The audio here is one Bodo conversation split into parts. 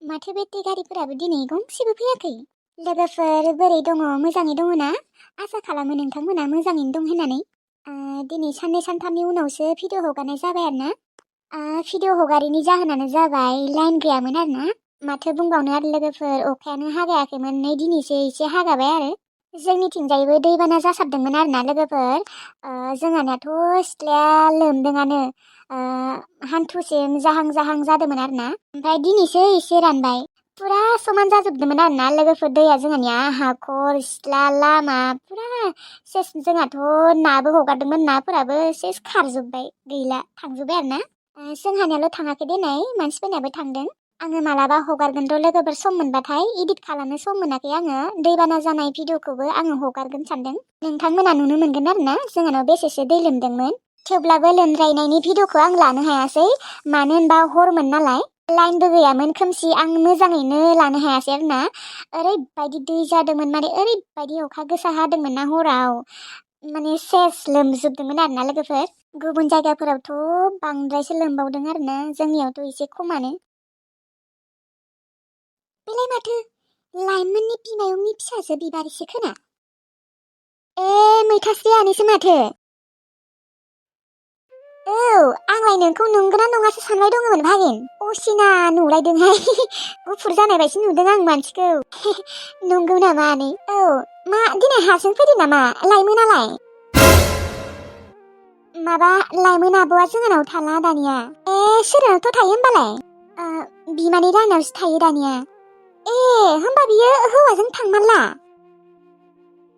माथो बेटारि गारिफोराबो दिनै गंसेबो फैयाखै। लोगोफोर बोरै दङ? मोजाङै दङ ना? आसा खालामो नोंथांमोना मोजाङैनो दं होननानै। दिनै साननै सानथामनि उनावसो भिडिअ हगारनाय जाबाय आरोना। भिडिअ हगारिनि जाहोनानो जाबाय लाइन गैयामोन आरोना। माथो बुंबावनो आरो लोगोफोर, अखायानो हागायाखैमोन, नै दिनैसो एसे हागाबाय आरो। जोंनिथिंजायबो दैबाना जासाबदोंमोन आरोना लोगोफोर। जोंहानियाथ' सिथ्लाया लोमदोंआनो। हान्थुसिम जाहां जाहां जादोंमोन आरोना। ओमफ्राय दिनैसो एसे रानबाय। फुरा समान जाजोबदोंमोन आरोना लोगोफोर, दैया जोंहानिया हाखर सिथ्ला लामा फुरा सेस। जोंहाथ' नाबो हगारदोंमोन, नाफोराबो सेस खारजोब्बाय, गैला, थांजोब्बाय आरोना। जोंहानियाल' थाङाखै देनाय, मानसिफोरनियाबो थांदों। आङो मालाबा हगारगोन र' लोगोफोर, सम मोनबाथाय। इदिट खालामनो सम मोनाखै आङो। दैबाना जानाय भिडिअखौबो आङो हगारगोन सानदों। नोंथांमोना नुनो मोनगोन आरोना जोंहानाव बेसेसो दै लोमदोंमोन। थेवब्लाबो लोमद्रायनायनि भिडिअखौ आं लानो हायासै, मानो होनबा हरमोन नालाय, लाइनबो गैयामोन, खोमसि। आं मोजाङैनो लानो हायासै आरोना। ओरैबायदि दै जादोंमोन, माने ओरैबायदि अखा गोसा हादोंमोन ना हराव, माने सेस लोमजोबदोंमन आरोना लोगोफोर। गुबुन जायगाफोरावथ' बांद्रायसो लोमबावदों आरोना, जोंनियावथ' एसे खमानो। बेलाय माथो लाइमोननि बिमायंनि फिसाजो बिबारिसो खोना। मैथास्रि आनैसो माथो। औ, आंलाय नोंखौ नंगौना नङासो सानबाय दङमोन भागिन। असिना नुलायदोंहाय। गुफुर जानाय बायदि नुदों आं मानसिखौ। नंगौ नामा आनै? औ, मा दिनै हारसिं फैदों नामा लाइमोनालाय? माबा लाइमोन आब'आ जोंहानाव थाला दानिया। सोरहानावथ' थायो होमबालाय? बिमानै लाहानावसो थायो दानिया। होमबा बियो हौवाजों थांमारला?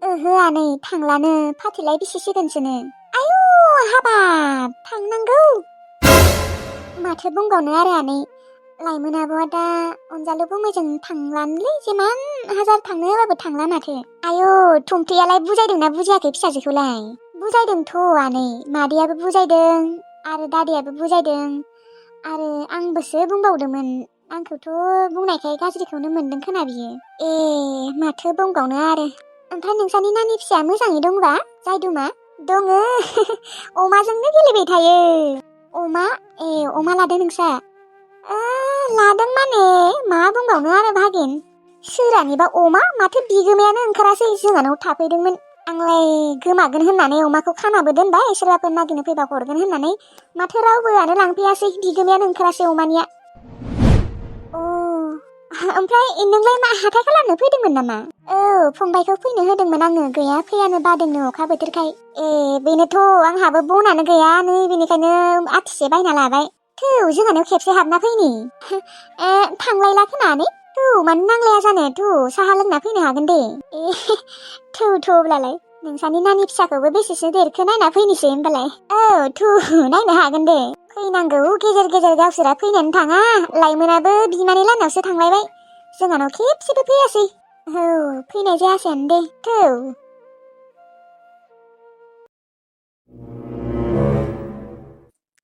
ओहो आनै, थांलानो, फाथैलाय बिसिसिगोनसोनो। आयु हाबाब, थांनांगौ? माथो बुंबावनो आरो आनै, लाइमोन आब'आ दा अनजालु गुमैजों थांलानोलै, जेमान हाजार थांनो होबाबो थांला माथो। आयु, थुमफ्रियालाय बुजायदोंना बुजायाखै फिसाजोखौलाय? बुजायदोंथ' आनै, मादैयाबो बुजायदों आरो दादैयाबो बुजायदों आरो आंबोसो बुंबावदोंमोन। आंखौथ' बुंनायखाय गाज्रिखौनो मोनदों खोना बियो। माथो बुंबावनो आरो। ओमफ्राय नोंसानि नानि फिसाया मोजाङै दंबा जायदुमा? दङ। अमाजोंनो गेलेबाय थायो। अमा? अमा लादों नोंसा? लादों माने मा बुंबावनो आरो भागिन। सोरानिबा अमा, माथो बिगोमायानो ओंखारासै, जोंहानाव थाफैदोंमोन। आंलाय गोमागोन होननानै अमाखौ खानाबो दोनबाय, सोरबाफोर नागिरनो फैबा हरगोन होननानै। माथो रावबोआनो लांफैयासै, बिगोमायानो ओंखारासै अमानिया। ओमफ्राय नोंलाय मा हाथाय खालामनो फैदोंमोन नामा? औ, फंबायखौ फैनो होदोंमोन आङो, गैया फैयानो बादोंनो अखा बोथोरखाय। बेनोथ' आंहाबो बनानो गैया नै, बेनिखायनो आथिसे बायना लाबाय। थौ, जोंहानाव खेबसे हाबना फैनि। थांलायला खोनानै? थौ, मानो नांलाया जानो, थौ, साहा लोंना फैनो हागोन दे। थौ अब्लालाय नोंसानि नानि फिसाखौबो बेसेसो देरखो नायना फैनोसै होमबालाय। थौ, नायनो हागोन दे। फैनांगौ गेजेर गेजेर, गावसोरा फैनानै थाङा। लाइमोनाबो बिमानै लाहानावसो थांलायबाय, जोंहानाव खेबसेबो फैयासै। फैनाय जायासैयानो दे। थौ।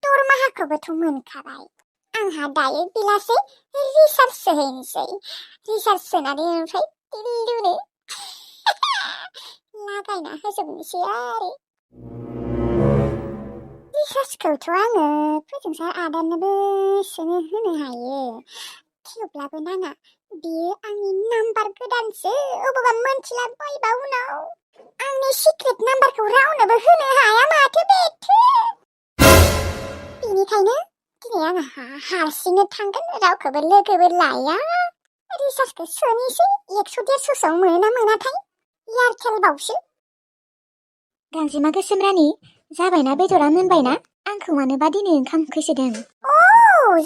दरमाहाखौबोथ' मोनखाबाय। आंहा दायो बेलासे रिसार्ज सोहैनोसै। रिसार्ज सोनानै ओमफ्राय दिल्लुनो लागायना होजोबनोसै आरो। रिसार्जखौथ' आङो फोजोंसार आदानोबो सोनो होनो हायो, थेवब्लाबो नाङा। बियो आंनि नाम्बार गोदानसो, अबावबा मोनथिला बायबा उनाव। आंनि सिक्रेट नाम्बारखौ रावनोबो होनो हाया माथो बेथो। बेनिखायनो दिनै आङो हारसिंनो थांगोन, रावखौबो लोगोबो लाया। रिसार्जखौ सोनोसै, 100-150 मोनो ना मोनाथाय, एयारटेल बावसो। गांजेमा गोसोम रानि, जाबायना बेदरा, मोनबायना? आंखौ मानोबा दिनै ओंखाम उखैसोदों।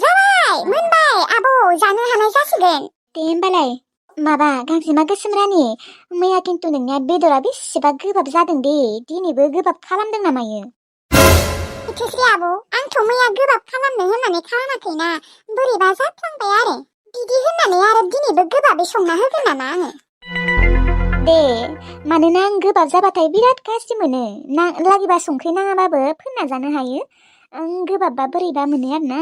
जाबाय, मोनबाय आब', जानो हानाय जासिगोन। दे होमबालाय। माबा गांजेमा गोसोम रानि, मैया खिन्थु नोंनिया बेदरा बेसेबा गोबाब जादों दे, दिनैबो गोबाब खालामदों नामायो? थोस्रि आब', आंथ' मैया गोबाब खालामनो होननानै खालामाखैना, बोरैबा जाफ्लांबाय आरो। बिदि होननानै आरो दिनैबो गोबाबै संना होगोन नामा आङो? दे, मानोना आं गोबाब जाबाथाय बिराद गाज्रि मोनो। लागिबा संख्रि नाङाबाबो फोनना जानो हायो। गोबाबबा बोरैबा मोनो आरोना।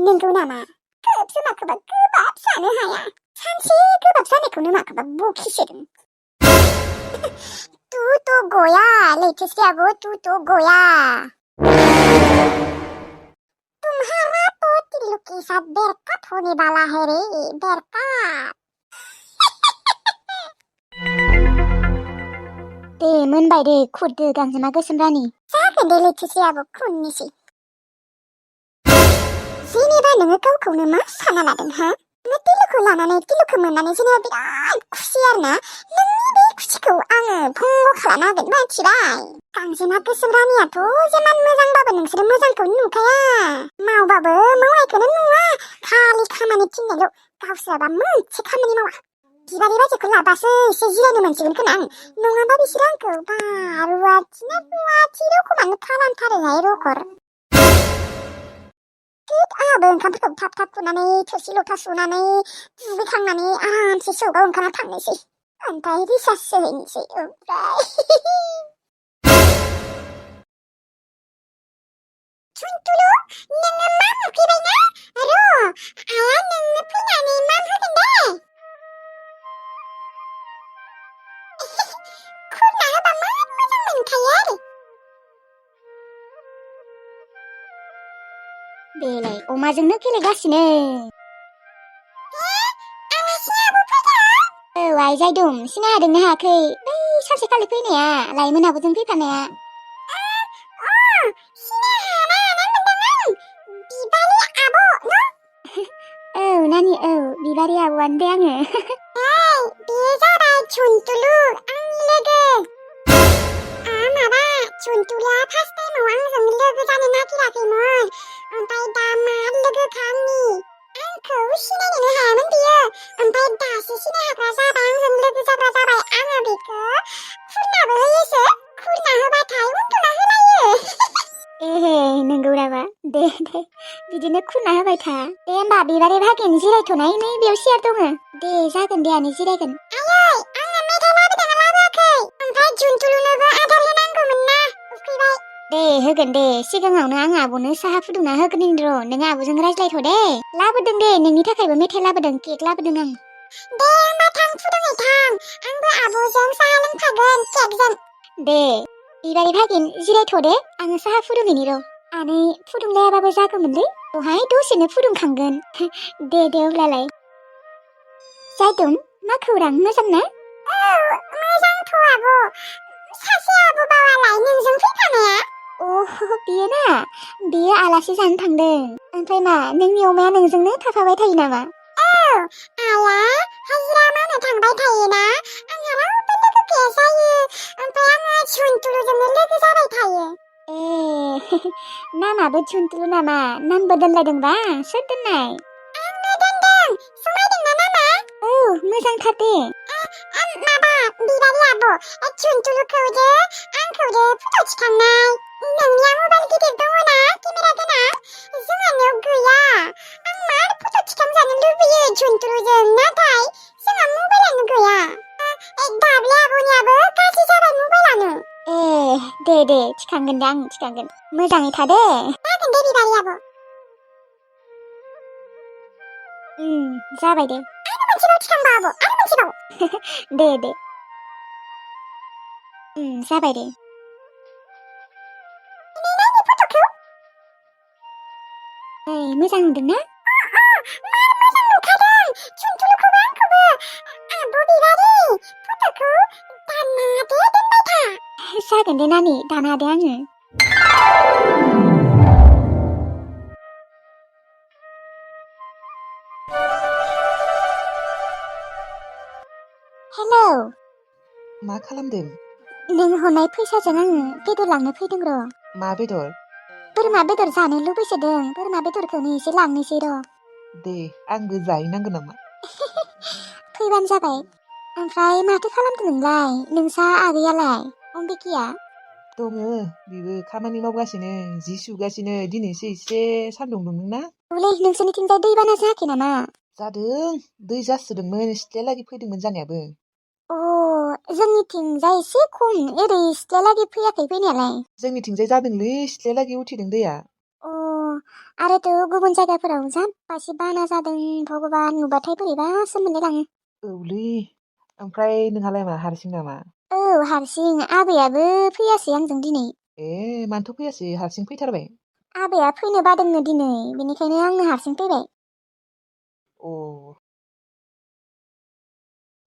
नंगौ नामा? खोबसो माखौबा गोबाब जानो हाया। सानसे गोबाब जानायखौनो माखौबा बखिसोदों। तू तो गोया, लैथोस्रि आब', तू तो गोया। तुम्हारा तो तिल्लू के साथ बरकत होने वाला है रे बरकत दे मोनबाय दे खुरदो गांजेमा गोसोम रानि जागोन दे लैथोसै आब' खुननोसै जेनेबा नोङो गावखौनो मा सानना लादों हा नों तिलुखौ लानानै तिलुखौ मोननानै जेनेबा बिराद खुसि आरोना नोंनि बे खुसिखौ आङो भंग खालामना होगोन मिथिबाय गांजेमा गोसोम रानियाथ' जेमान मोजांबाबो नोंसोरो मोजांखौनो नुखाया मावबाबो मावनायखौनो नुवा खालि खामानि थिननायल' गावसोराबा मोनसे खामानि मावा बिबारि बायदिखौ लाबासो एसे जिरायनो मोनसिगोन खोना आं नङाबा बिसोरो आंखौ बा रुवाथिना रुवाथि रखमानो खालामथारोहाय रखर आंहाबो ओंखामफोरखौ थाब थाब खुनानै थोरसि लथा सुनानै दुगैखांनानै आरामसे सौगाव ओंखारना थांनोसै ओमफ्राय रिसार्ज सोहैनोसै ओमफ्राय सुनथुलु नोङो मा नुफैबायना र' आइया नोंनो फैनानै मान होगोन दे खुरना होबा मार मोजां मोनखायो आरो बेलाय अमाजोंनो गेलेगासिनो औ आइ जायदुम सिनाय हादोंना हायाखै बै सानसेखालि फैनाया लाइमोन आब'जों फैफानाया औ नानि औ बिबारि आब'आनो दे आङो बेयो जाबाय सुनथुलु आंनि लोगो माबा सुनथुलुआ फार्स्ट टाइमाव आंजों लोगो जानो नागिराखैमोन ओमफ्राय दा मार लोगोखा आंनि आंखौ सिनायनोनो हायामोन बियो ओमफ्राय दासो सिनाय हाग्रा जाबाय आंजों लोगो जाग्रा जाबाय आङो बेखौ खुरनाबो होयोसो खुरना होबाथाय उन्दुना होलायो एहे नंगौ नामा दे बिदिनो खुरना होबाय था दे होमबा बिबारि भागिन जिरायथ'नाय नै बेयाव सियार दङ दे जागोन दे आनै जिरायगोन आयै आंनो मेथाइ लाबोदोंना लाबोआखै ओमफ्राय जुनथुलुनोबो आदार होनांगौमोन ना उखैबाय दे होगोन दे सिगाङावनो आं आब'नो साहा फुदुंना होग्रोनि र' नों आब'जों रायज्लायथ' दे लाबोदों दे नोंनि थाखायबो मेथाइ लाबोदों केक लाबोदों आं दे होमबा थां फुदुंबाय थां आंबो आब'जों साहा लोंफागोन केकजों दे बिबारि भागिन जिरायथ' दे आङो साहा फुदुंहैनि र' आनै फुदुंलायाबाबो जागौमोनलै दहाय दसेनो फुदुंखांगोन दे अब्लालाय जायदुम मा खौरां मोजां ना औ मोजांथ' आब' सासे आब' बावालाय नोंजों फैफानाया बियो ना बियो आलासि जानो थांदों ओमफ्राय मा नोंनि अमाया नोंजोंनो थाफाबाय थायो नामा आइया हाजिरा मावनो थांबाय थायोना आंहा रावबो लोगो गैया जायो ओमफ्राय आङो सुनथुलुजोंनो लोगो जाबाय थायो नामाबो सुनथुलु नामा नामबो दोनलायदोंबा सोर दोननाय आंनो दोनदों समायदोंना नामा औ मोजांथार दे माबा बिबारि आब' सुनथुलुखौ दे आंखौ दे फट' थिखांनाय नोंनिया मबाइल गिदिर दङना केमेरा गोनां जोंहानियाव गैया आं मार फट' थिखांजानो लुबैयो सुनथुलुजों नाथाय जोंहा मबाइलानो गैया दाब्ले आब'नियाबो गाज्रि जाबाय मबाइलानो दे थिखांगोन दे आं थिखांगोन मोजाङै था दे जागोन दे बिबारि आब' जाबाय दे आरो मोनसेबाव थिखांबा आब' आरो मोनसेबाव दे जाबाय दे मोजां नुदोंना मार मोजां नुखादों सुनथुलुखौबो आंखौबो आब' बिबारि फट'खौ दानना दे दोनबाय था जागोन दे नानि दाना दे आङो हेलौ मा खालामदों नों हरनाय फैसाजों आङो बेदर लांनो फैदों र' मा बेदर बोरमा बेदर जानो लुबैसोदों बोरमा बेदरखौनो एसे लांनोसै र' दे आंबो जाहैनांगौ नामा फैबानो जाबाय ओमफ्राय माथो खालामदों नोंलाय नोंसा आगैयालाय अम्बिकिया दङ बिबो खामानि मावगासिनो जि सुगासिनो दिनैसो एसे सान्दुं दुंदोंना औलै नोंसोरनिथिंजाय दैबाना जायाखै नामा जादों दै जासोदोंमोन सिथ्लायालागै फैदोंमोन जानायाबो जोंनिथिंजाय एसे खम ओरै सिथ्लायालागै फैयाखै फैनायालाय जोंनिथिंजाय जादोंलै सिथ्लायालागै उथिदों दैया आरोथ' गुबुन जायगाफोराव जाब्बासो बाना जादों भगबान नुबाथाय बोरैबासो मोनलायलाङो औलै ओमफ्राय नोंहालाय मा हारसिं नामा हारसिं आबैयाबो फैयासै आंजों दिनै मानोथ' फैयासै हारसिं फैथारबाय आबैया फैनो बादोंनो दिनै, बेनिखायनो आंनो हारसिं फैबाय।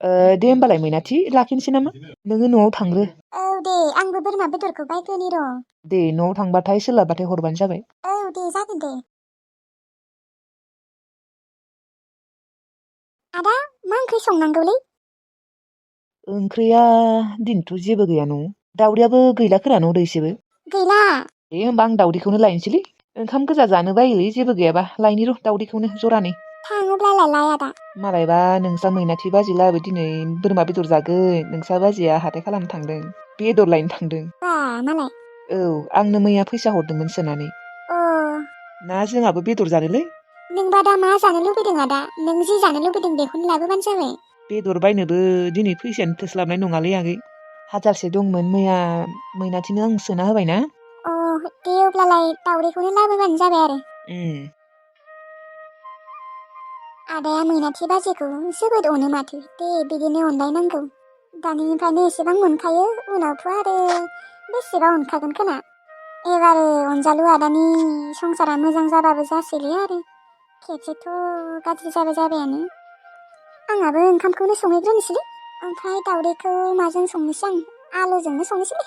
अ दे होमबालाय मैनाथि लाखिनोसै नामा? नोङो न'आव थांग्रो। औ दे, आंबो बोरमा बेदरखौ बायग्रोनि र'। दे न'आव थांबाथाय सोलाबबाथाय हरबानो जाबाय। औ दे, जागोन दे। आदा, मा ओंख्रि संनांगौलै? ओंख्रिया दिनैथ' जेबो गैया न'आव। दावदैयाबो गैला खोना न' दैसेबो। गैला। दे होमबा आं दावदैखौनो लायनोसैलै। ओंखाम गोजा जानो बायोलै जेबो गैयाबा। लायनि र' दावदैखौनो जरानै। थाङोब्लालाय लाय आदा। मालायबा नोंसा मैनाथि बाजैलाबो दिनै बोरमा बेदर जागोन। नोंसा बाजैया हाथाय खालामनो थांदों। बेदर लायनो थांदों। बा मालाय। औ, आंनो मैया फैसा हरदोंमोन सोनानै। अ ना जोंहाबो बेदर जानोलै। नोंबा दा मा जानो लुबैदों आदा? नों जि जानो लुबैदों बेखौनो लाबोबानो जाबाय। बेदर बायनोबो दिनै फैसायानो थोस्लाबनाय नङालै आगै। हाजारसे दंमोन मैया मैनाथिनो आं सोना होबायना। अ दे, अब्लालाय दावदैखौनो लाबोबानो जाबाय आरो। आदाया मैनाथि बाजैखौ जोबोद अनो माथो। दे बिदिनो अनलायनांगौ। दानिनिफ्रायनो एसेबां अनखायो, उनावथ' आरो बेसेबा अनखागोन खोना। एबारो अनजालु आदानि संसारा मोजां जाबाबो जासैलै आरो। खेबसेथ' गाज्रि जाबायानो। आंहाबो ओंखामखौनो संहैग्रोनोसैलै। ओमफ्राय दावदैखौ माजों संनोसै आं? आलुजोंनो संनोसैलै।